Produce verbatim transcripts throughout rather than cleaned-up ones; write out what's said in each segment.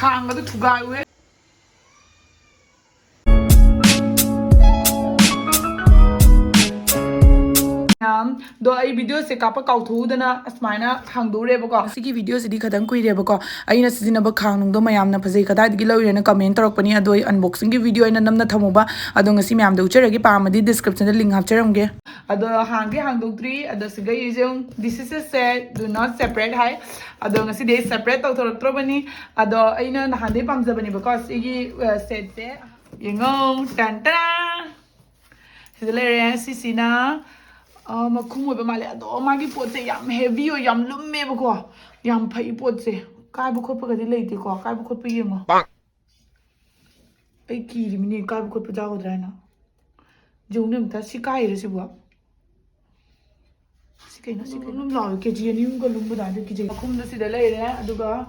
ꯈꯥꯡꯒꯗꯣ ꯊꯨꯒꯥꯏꯌꯨꯍꯦ꯫ ꯃꯌꯥꯝ, ꯑꯗꯣ ꯑꯩ ꯚꯤꯗꯤꯑꯣꯁꯦ ꯀꯥꯞꯄ ꯀꯥꯎꯊꯣꯛꯎꯗꯅ ꯑꯁꯨꯃꯥꯏꯅ ꯍꯥꯡꯗꯣꯛꯎꯔꯦꯕꯀꯣ꯫ ꯉꯁꯤꯒꯤ ꯚꯤꯗꯤꯑꯣꯁꯤꯗꯤ ꯈꯇꯪ ꯀꯨꯏꯔꯦꯕꯀꯣ꯫ ꯑꯩꯅ ꯁꯤꯖꯤꯟꯅꯕ ꯈꯥꯡ ꯅꯨꯡꯗꯣ ꯃꯌꯥꯝꯅ ꯐꯖꯩ, ꯀꯗꯥꯏꯗꯒꯤ ꯂꯧꯔꯤꯅꯣ ꯀꯃꯦꯟ ꯇꯧꯔꯛꯄꯅꯤ꯫ ꯑꯗꯣ ꯑꯩ ꯑꯟꯕꯣꯛꯁꯤꯡꯒꯤ ꯚꯤꯗꯤꯑꯣ ꯑꯩꯅ ꯅꯝꯅ ꯊꯝꯃꯨꯕ꯫ ꯑꯗꯣ ꯉꯁꯤ ꯃꯌꯥꯝꯗ ꯎꯠꯆꯔꯒꯦ, ꯄꯥꯝꯃꯗꯤ ꯗꯤꯁꯀ꯭ꯔꯤꯞꯁꯟꯗ ꯂꯤꯡ ꯍꯥꯞꯆꯔꯝꯒꯦ꯫ ꯑꯗꯣ ꯍꯥꯡꯗꯤ ꯍꯥꯡꯗꯣꯛꯇ꯭ꯔꯤ꯫ ꯑꯗꯣ ꯁꯤꯒ ꯌꯦꯡ, this is a set, do not separate ꯍꯥꯏ꯫ ꯑꯗꯣ ꯉꯁꯤꯗꯤ ꯑꯩ ꯁꯦꯄꯔꯦꯠ ꯇꯧꯊꯣꯔꯛꯇ꯭ꯔꯕꯅꯤ꯫ ꯑꯗꯣ ꯑꯩꯅ ꯅꯍꯥꯟꯗꯩ ꯄꯥꯝꯖꯕꯅꯦꯕꯀꯣ ꯁꯤꯒꯤ, ꯑ, ꯁꯦꯠꯁꯦ꯫ ꯌꯦꯡꯉꯣ, ꯇꯟ ꯇꯔꯥ! ꯁꯤꯗ ꯂꯩꯔꯦ꯫ ꯁꯤꯁꯤꯅ, ꯑ, ꯃꯈꯨꯝ ꯑꯣꯏꯕ ꯃꯥꯜꯂꯦ꯫ ꯑꯗꯣ ꯃꯥꯒꯤ ꯄꯣꯠꯁꯦ ꯌꯥꯝ ꯍꯦꯚꯤ ꯑꯣꯏ, ꯌꯥꯝ ꯂꯨꯝꯃꯦꯕꯀꯣ꯫ ꯌꯥꯝ ꯐꯩ ꯄꯣꯠꯁꯦ꯫ ꯀꯥꯏꯕ ꯈꯣꯠꯄꯒꯗꯤ ꯂꯩꯇꯦꯀꯣ꯫ ꯀꯥꯏꯕ ꯈꯣꯠꯄ ꯌꯦꯡꯉꯣ꯫ ꯑꯩ ꯀꯤꯔꯤꯃꯤꯅꯦ, ꯀꯥꯏꯕ ꯈꯣꯠꯄ ꯌꯥꯎꯒꯗ꯭ꯔꯥ ꯍꯥꯏꯅ꯫ ꯌꯦꯡꯉꯨꯅꯦ ꯑꯝꯇ, ꯁꯤ ꯀꯥꯏꯔꯤꯔ ꯁꯤꯕꯣ? ꯁꯤ ꯀꯩꯅꯣ, ꯁꯤ ꯀꯩꯅꯣ? ꯂꯨꯝ ꯂꯥꯎꯋꯦ, ꯀꯦ ꯖꯤ ꯑꯅꯤ ꯑꯍꯨꯝꯒ ꯂꯨꯝꯕꯗ ꯑꯗꯨ ꯀꯤꯖꯩ꯫ ꯃꯈꯨꯝꯗꯣ ꯁꯤꯗ ꯂꯩꯔꯦ, ꯑꯗꯨꯒ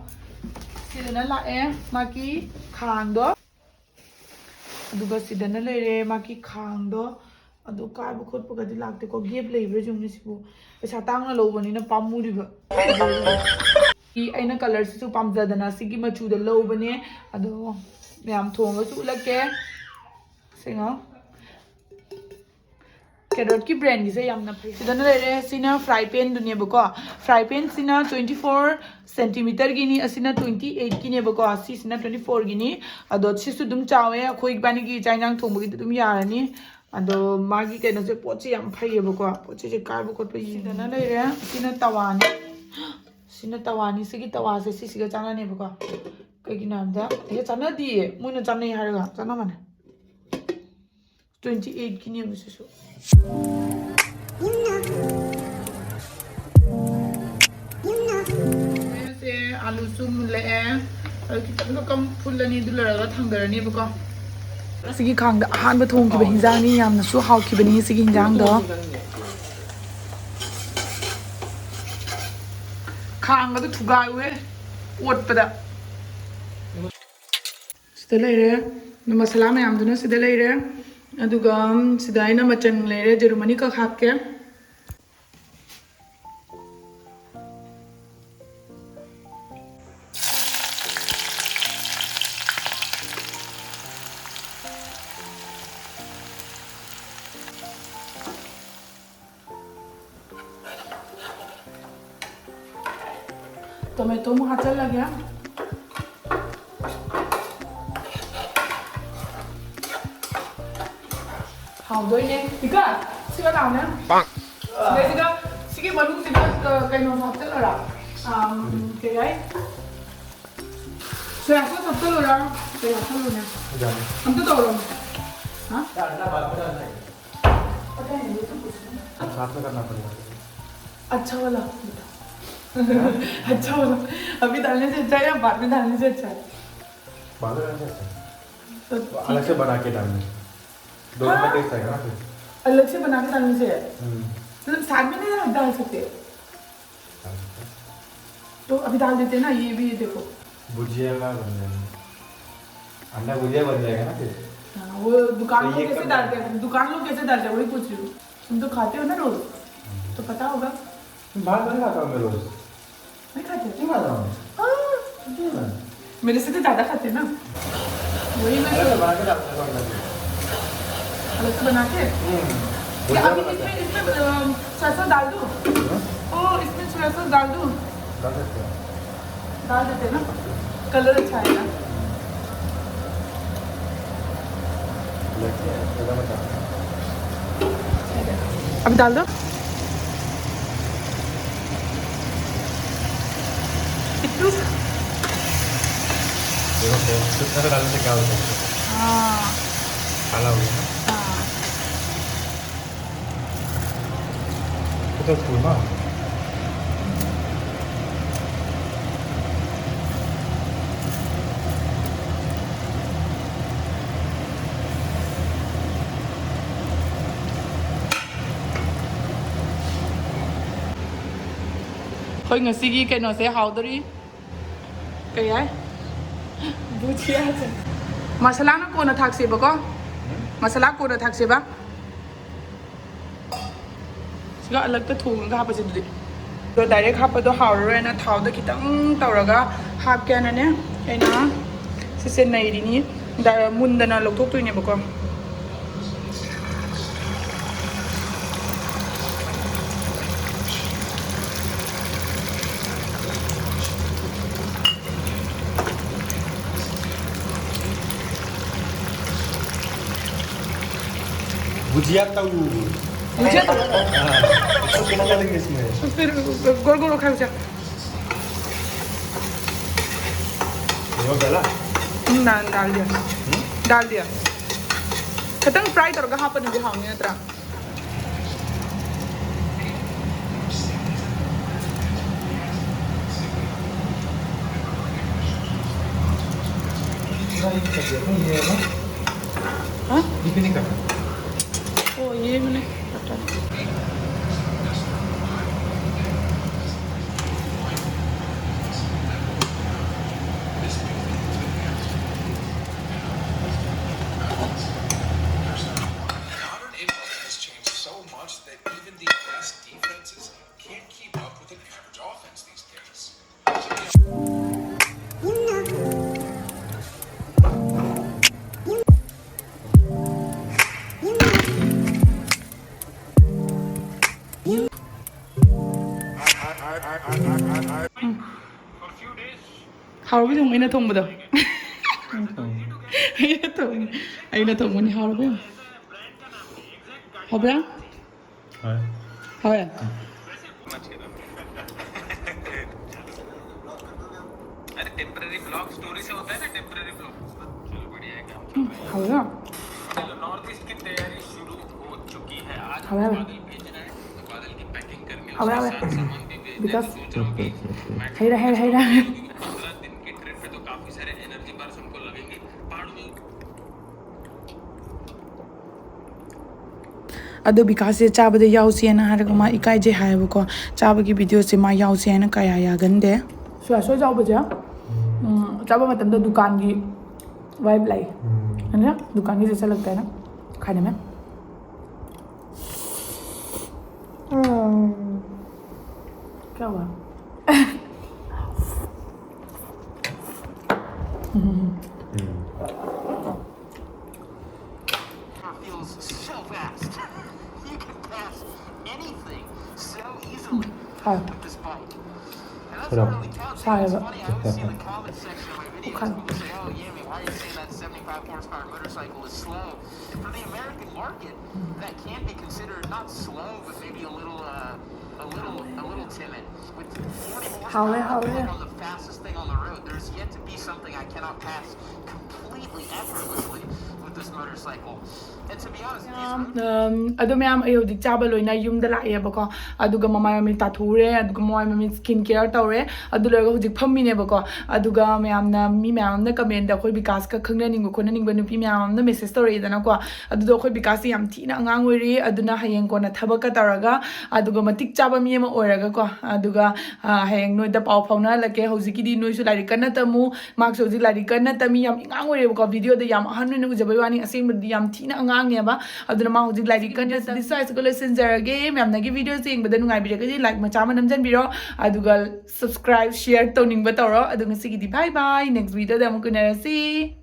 ꯁꯤꯗꯅ ꯂꯥꯛꯑꯦ ꯃꯥꯒꯤ ꯈꯥꯡꯗꯣ꯫ ꯑꯗꯨꯒ ꯁꯤꯗꯅ ꯂꯩꯔꯦ ꯃꯥꯒꯤ ꯈꯥꯡꯗꯣ꯫ ꯑꯗꯨ ꯀꯥꯏꯕ ꯈꯣꯠꯄꯒꯗꯤ ꯂꯥꯛꯇꯦꯀꯣ꯫ ꯒꯦꯞ ꯂꯩꯕ꯭ꯔꯥ ꯌꯦꯡꯉꯨꯅꯦ ꯁꯤꯕꯨ꯫ ꯄꯩꯁꯥ ꯇꯥꯡꯅ ꯂꯧꯕꯅꯤꯅ ꯄꯥꯝꯃꯨꯔꯤꯕ꯫ ꯁꯤ ꯑꯩꯅ ꯀꯂꯔꯁꯤꯁꯨ ꯄꯥꯝꯖꯗꯅ ꯁꯤꯒꯤ ꯃꯆꯨꯗ ꯂꯧꯕꯅꯦ꯫ ꯑꯗꯣ ꯃꯌꯥꯝ ꯊꯣꯡꯉꯒꯁꯨ ꯎꯠꯂꯛꯀꯦ꯫ ꯁꯤꯉꯣ꯫ ꯀꯦꯔꯣꯠꯀꯤ ꯕ꯭ꯔꯦꯟꯒꯤꯁꯦ ꯌꯥꯝꯅ ꯐꯩ꯫ ꯁꯤꯗꯅ ꯂꯩꯔꯦ꯫ ꯁꯤꯅ ꯐ꯭ꯔꯥꯏ ꯄꯦꯟꯗꯨꯅꯦꯕꯀꯣ꯫ ꯐ꯭ꯔꯥꯏ ꯄꯦꯟꯁꯤꯅ twenty four centimeterꯒꯤꯅꯤ, ꯑꯁꯤꯅ twenty eightꯀꯤꯅꯦꯕꯀꯣ꯫ ꯁꯤꯁꯤꯅ twenty fourꯒꯤꯅꯤ꯫ ꯑꯗꯣ ꯁꯤꯁꯨ ꯑꯗꯨꯝ ꯆꯥꯎꯋꯦ, ꯑꯩꯈꯣꯏ ꯏꯕꯥꯅꯤꯒꯤ ꯆꯥꯛ ꯏꯟꯖꯥꯡ ꯊꯣꯡꯕꯒꯤꯗꯤ ꯑꯗꯨꯝ ꯌꯥꯔꯅꯤ꯫ ꯑꯗꯣ ꯃꯥꯒꯤ ꯀꯩꯅꯣꯁꯦ, ꯄꯣꯠꯁꯦ ꯌꯥꯝ ꯐꯩꯌꯦꯕꯀꯣ꯫ ꯄꯣꯠꯁꯦ ꯀꯥꯏꯕ ꯈꯣꯠꯄ ꯌꯦꯡꯗꯅ ꯂꯩꯔꯦ꯫ ꯁꯤꯅ ꯇꯋꯥꯅꯤ꯫ ꯁꯤꯅ ꯇꯋꯥꯅꯤ꯫ ꯁꯤꯒꯤ ꯇꯋꯥꯁꯦ ꯁꯤꯁꯤꯒ ꯆꯥꯟꯅꯅꯦꯕꯀꯣ꯫ ꯀꯩꯒꯤꯅꯣ ꯍꯥꯏꯕꯗ, ꯑꯦ, ꯆꯥꯟꯅꯗꯤꯌꯦ꯫ ꯃꯣꯏꯅ ꯆꯥꯟꯅꯩ ꯍꯥꯏꯔꯒ ꯆꯥꯟꯅꯕꯅꯦ꯫ Twenty eightꯀꯤꯅꯦꯕ ꯁꯤꯁꯨ꯫ ꯁꯦ ꯑꯂꯨꯁꯨ ꯃꯨꯜꯂꯛꯑꯦ꯫ ꯑꯗꯨ ꯈꯤꯇꯪ ꯈꯛ ꯐꯨꯜꯂꯅꯤ, ꯑꯗꯨ ꯂꯣꯏꯔꯒ ꯊꯥꯡꯗꯔꯅꯦꯕꯀꯣ꯫ ꯁꯤꯒꯤ ꯈꯥꯡꯗ ꯑꯍꯥꯟꯕ ꯊꯣꯡꯈꯤꯕ ꯍꯤꯟꯖꯥꯡꯅꯤ꯫ ꯌꯥꯝꯅꯁꯨ ꯍꯥꯎꯈꯤꯕꯅꯤ ꯁꯤꯒꯤ ꯍꯤꯟꯖꯥꯡꯗꯣ꯫ ꯈꯥꯡꯒꯗꯣ ꯊꯨꯒꯥꯏꯌꯨꯍꯦ ꯑꯣꯠꯄꯗ꯫ ꯁꯤꯗ ꯂꯩꯔꯦ꯫ ꯃꯁꯥꯂꯥ ꯃꯌꯥꯝꯗꯨꯅ ꯁꯤꯗ ꯂꯩꯔꯦ꯫ ꯑꯗꯨꯒ ꯁꯤꯗ ꯑꯩꯅ ꯃꯆꯜ ꯂꯩꯔꯦ꯫ ꯌꯦꯔꯨꯝ ꯑꯅꯤꯈꯛ ꯍꯥꯞꯀꯦ꯫ Tomato ꯑꯃꯨꯛ ꯍꯥꯞꯆꯜꯂꯒꯦ꯫ ꯍꯥꯎꯗꯣꯏꯅꯦ꯫ ꯏꯀ, ꯁꯤꯒ ꯂꯥꯎꯅꯦ꯫ ꯁꯤꯗꯩꯁꯤꯗ, ꯁꯤꯒꯤ ꯃꯅꯨꯡꯁꯤꯗ, ꯑ, ꯀꯩꯅꯣ ꯍꯥꯞꯆꯜꯂꯣꯔꯥ? ꯑꯝ, ꯀꯩ ꯍꯥꯏ? Soya sauce ꯍꯥꯞꯆꯜꯂꯣꯔꯥ? ꯀꯩ ꯍꯥꯞꯆꯜꯂꯣꯅꯦ? ꯌꯥꯅꯤ꯫ ꯑꯝꯇ ꯇꯧꯔꯣ꯫ ꯍꯥ? ꯌꯥꯔꯦ, ꯅꯪ ꯕꯥꯠ ꯈꯨꯗꯥꯡ ꯂꯩ꯫ ꯑꯇꯩ ꯑꯅꯤꯗꯨ ꯇꯨ ꯄꯨꯁꯤꯜꯂꯣ꯫ ꯁꯥꯐ ꯀꯔꯅꯥ ꯄꯗꯦꯒꯥ꯫ अच्छा वाला। अच्छा वाला। अभी डालने से अच्छा है या बाद में डालने से अच्छा है? बाद में डालने से अच्छा है। तो अलग से बना के डालने से। दोनों का हाँ। टेस्ट आएगा ना फिर। अलग से बना के डालने से। हम्म। मतलब साथ में नहीं डाल सकते? डाल सकते हैं। तो अभी डाल देते हैं ना, ये भी देखो। भुजिया का बन जाएगा। अंडा भुजिया बन जाएगा ना फिर। हाँ, वो दुकान तो लोग ये कैसे कब डालते हैं? दुकान लोग कैसे डालते हैं, वही पूछ रही हूँ। तुम तो खाते हो ना रोज, हम्म। तो पता होगा। बाहर नहीं खाता हूँ मैं रोज। नहीं खाते? नहीं खाता हूँ। हाँ। नहीं खाता। मेरे से तो ज्यादा खाते हैं ना। वही मैं अलग से बना के डालते हैं, अलग से बना के। हम्म। क्या अभी इसमें, इसमें, अ, सरसों डाल दूँ? हम्म। ओ, इसमें सरसों डाल दूँ? डाल सकते हैं। डाल देते हैं ना, कलर अच्छा आएगा। अभी डाल दो। कितनी? देखो, कितना तो डालने से क्या होता है? हाँ। काला हो गया ना? हाँ। ꯑꯩꯈꯣꯏ ꯉꯁꯤꯒꯤ ꯀꯩꯅꯣꯁꯦ ꯍꯥꯎꯗꯣꯔꯤ꯫ ꯀꯩ ꯍꯥꯏ? ꯕꯨꯖꯤꯌꯥꯁꯦ꯫ ꯃꯁꯥꯂꯥꯅ ꯀꯣꯟꯅ ꯊꯥꯛꯁꯦꯕꯀꯣ꯫ ꯃꯁꯥꯂꯥ ꯀꯣꯟꯅ ꯊꯥꯛꯁꯦꯕ꯫ ꯁꯤꯒ ꯑꯂꯛꯇ ꯊꯣꯡꯉꯒ ꯍꯥꯞꯄꯁꯦ ꯑꯗꯨꯗꯤ꯫ ꯑꯗꯣ ꯗꯥꯏꯔꯦꯛ ꯍꯥꯞꯄꯗꯣ ꯍꯥꯎꯔꯔꯣꯏꯅ ꯊꯥꯎꯗ ꯈꯤꯇꯪ ꯇꯧꯔꯒ ꯍꯥꯞꯀꯦꯅꯅꯦ ꯑꯩꯅ ꯁꯤꯁꯦ ꯅꯩꯔꯤꯅꯤ꯫ ꯗꯥ-, ꯃꯨꯟꯗꯅ ꯂꯧꯊꯣꯛꯇꯣꯏꯅꯦꯕꯀꯣ꯫ भुजिया तल। भुजिया तल। हाँ, इसको क्या डालेंगे इसमें? फिर गोल गोल खाओ जा। ये हो गया ना? ना, डाल दिया। डाल दिया। खत्म, फ्राई करोगा? हाँ, पर मुझे हाँ नहीं अतरा। ये है ना? हाँ? ये भी नहीं करना। ओ, ये मैंने पता। Modern A I has changed so much that even the best defenses can't keep up with an average offense these days. ꯎꯝ꯫ ꯍꯥꯎꯔꯕ ꯌꯦꯡꯉꯨ ꯑꯩꯅ ꯊꯣꯡꯕꯗꯣ꯫ ꯑꯩꯅ ꯊꯣꯡꯉꯤ꯫ ꯑꯩꯅ ꯊꯣꯡꯕꯅꯤ, ꯍꯥꯎꯔꯕ ꯌꯦꯡꯉꯨ꯫ ꯍꯥꯎꯕ꯭ꯔꯥ? ꯍꯣꯏ꯫ ꯍꯣꯏ꯫ अरे टेम्परेरी ब्लॉक स्टोरी से होता है ना, टेम्परेरी ब्लॉक। चलो बढ़िया है काम। ꯎꯝ, ꯍꯥꯎꯕ꯭ꯔꯥ? चलो नॉर्थ ईस्ट की तैयारी शुरू हो चुकी है। आज ꯍꯥꯎꯋꯦ, ꯍꯥꯎꯋꯦ꯫ बादल भेज रहे हैं, तो बादल की पैकिंग करनी है। ꯍꯥꯎꯋꯦ, ꯍꯥꯎꯋꯦ꯫ उसके साथ सामान भी भेजना है। ꯕꯤꯀꯥꯁ, तो सोच रहा हूँ कि ꯍꯩꯔꯥ, ꯍꯩꯔꯥ, ꯍꯩꯔꯥ꯫ पंद्रह दिन की ट्रिप पे तो काफी सारे एनर्जी बार्स हमको लगेंगे। पहाड़ों में ꯑꯗꯣ ꯕꯤꯀꯥꯁꯁꯦ ꯆꯥꯕꯗ ꯌꯥꯎꯁꯦꯅ ꯍꯥꯏꯔꯒ ꯃꯥ ꯏꯀꯥꯏꯖꯩ ꯍꯥꯏꯌꯦꯕꯀꯣ꯫ ꯆꯥꯕꯒꯤ ꯚꯤꯗꯤꯑꯣꯁꯦ ꯃꯥ ꯌꯥꯎꯁꯦ ꯍꯥꯏꯅ ꯀꯌꯥ ꯌꯥꯒꯟꯗꯦ꯫ ꯁꯣꯌꯥ ꯁꯣꯁ ꯌꯥꯎꯕꯁꯦ, ꯎꯝ, ꯆꯥꯕ ꯃꯇꯝꯗ ꯗꯨꯀꯥꯟꯒꯤ ꯋꯥꯏꯕ ꯂꯥꯛꯏ꯫ ꯎꯝ꯫ ꯑꯗꯨꯅ ꯗꯨꯀꯥꯟꯒꯤꯁꯦ ꯆꯠꯂꯛꯇꯦꯅ ꯈꯥꯏꯅꯃꯦ꯫ ꯎꯝ꯫ क्या हुआ? ꯎꯝ꯫ Feels so fast. You can pass anything so easily. ꯍꯣꯏ꯫ With this bike. And that's not really counting. ꯁꯥꯏꯌꯦꯕ꯫ It's funny, I always see in the comment section of my People say, "Oh, yeah, I mean, why are you saying that seventy-five horsepower motorcycle is slow?" And for the American market, that can be considered not slow, but maybe a little, uh, a little, a little timid. With forty horsepower, I feel like I'm the fastest thing on the road. There's yet to be something I cannot pass completely effortlessly with this motorcycle. And to be honest, these ꯎꯝ, ꯑꯗꯣ ꯃꯌꯥꯝ, ꯑꯩ ꯍꯧꯖꯤꯛ ꯆꯥꯕ ꯂꯣꯏꯅ ꯌꯨꯝꯗ ꯂꯥꯛꯑꯦꯕꯀꯣ꯫ ꯑꯗꯨꯒ ꯃꯃꯥꯏ ꯃꯃꯤꯠ ꯇꯥꯊꯣꯛꯎꯔꯦ, ꯑꯗꯨꯒ ꯃꯃꯥꯏ ꯃꯃꯤꯠ skin care ꯇꯧꯔꯦ꯫ ꯑꯗꯨ ꯂꯣꯏꯔꯒ ꯍꯧꯖꯤꯛ ꯐꯝꯃꯤꯅꯦꯕꯀꯣ꯫ ꯑꯗꯨꯒ ꯃꯌꯥꯝꯅ, ꯃꯤ ꯃꯌꯥꯝ ꯑꯃꯅ commentꯇ ꯑꯩꯈꯣꯏ ꯕꯤꯀꯥꯁꯀ ꯈꯪꯅꯅꯤꯡꯕ ꯈꯣꯠꯅꯅꯤꯡꯕ ꯅꯨꯄꯤ ꯃꯌꯥꯝ ꯑꯃꯅ message ꯇꯧꯔꯛꯏꯗꯅꯀꯣ꯫ ꯑꯗꯨꯗꯣ ꯑꯩꯈꯣꯏ ꯕꯤꯀꯥꯁꯁꯦ ꯌꯥꯝ ꯊꯤꯅ ꯑꯉꯥꯡ ꯑꯣꯏꯔꯤ, ꯑꯗꯨꯅ ꯍꯌꯦꯡ ꯀꯣꯟꯅ ꯊꯕꯛꯀ ꯇꯧꯔꯒ, ꯑꯗꯨꯒ ꯃꯇꯤꯛ ꯆꯥꯕ ꯃꯤ ꯑꯃ ꯑꯣꯏꯔꯒꯀꯣ꯫ ꯑꯗꯨꯒ ꯑ, ꯍꯌꯦꯡ ꯅꯣꯏꯗ ꯄꯥꯎ ꯐꯥꯎꯅꯍꯜꯂꯛꯀꯦ꯫ ꯍꯧꯖꯤꯛꯀꯤꯗꯤ ꯅꯣꯏꯁꯨ ꯂꯥꯏꯔꯤꯛ ꯀꯟꯅ ꯇꯝꯃꯨ꯫ ꯃꯍꯥꯛꯁꯨ ꯍꯧꯖꯤꯛ ꯂꯥꯏꯔꯤꯛ ꯀꯟꯅ ꯇꯝꯃꯤ꯫ ꯌꯥꯝ ꯑꯉꯥꯡ ꯑꯣꯏꯔꯦꯕꯀꯣ, videoꯗ ꯌꯥꯝ ꯑꯍꯟ ꯑꯣꯏꯅ ꯎꯖꯕꯩ ꯋꯥꯅꯤ, ꯑꯁꯦꯡꯕꯗꯤ ꯌꯥꯝ ꯊꯤꯅ ꯑꯉꯥꯡꯅꯦꯕ꯫ ꯑꯗꯨꯅ ꯃꯥ ꯍꯧꯖꯤꯛ ꯂꯥꯏꯔꯤꯛ ꯀꯟꯅ ꯇꯝ-, ꯁ꯭ꯋꯥꯏꯁꯤꯒ ꯂꯣꯏꯁꯤꯟꯖꯔꯒꯦ꯫ ꯃꯌꯥꯝꯅꯒꯤ videoꯁꯦ ꯌꯦꯡꯕꯗ ꯅꯨꯡꯉꯥꯏꯕꯤꯔꯒꯗꯤ like ꯃꯆꯥ ꯑꯃ ꯅꯝꯖꯟꯕꯤꯔꯣ, ꯑꯗꯨꯒ subscribe, share ꯇꯧꯅꯤꯡꯕ ꯇꯧꯔꯣ꯫ ꯑꯗꯨ ꯉꯁꯤꯒꯤꯗꯤ bye bye, next videoꯗ ꯑꯃꯨꯛ ꯎꯅꯔꯁꯤ꯫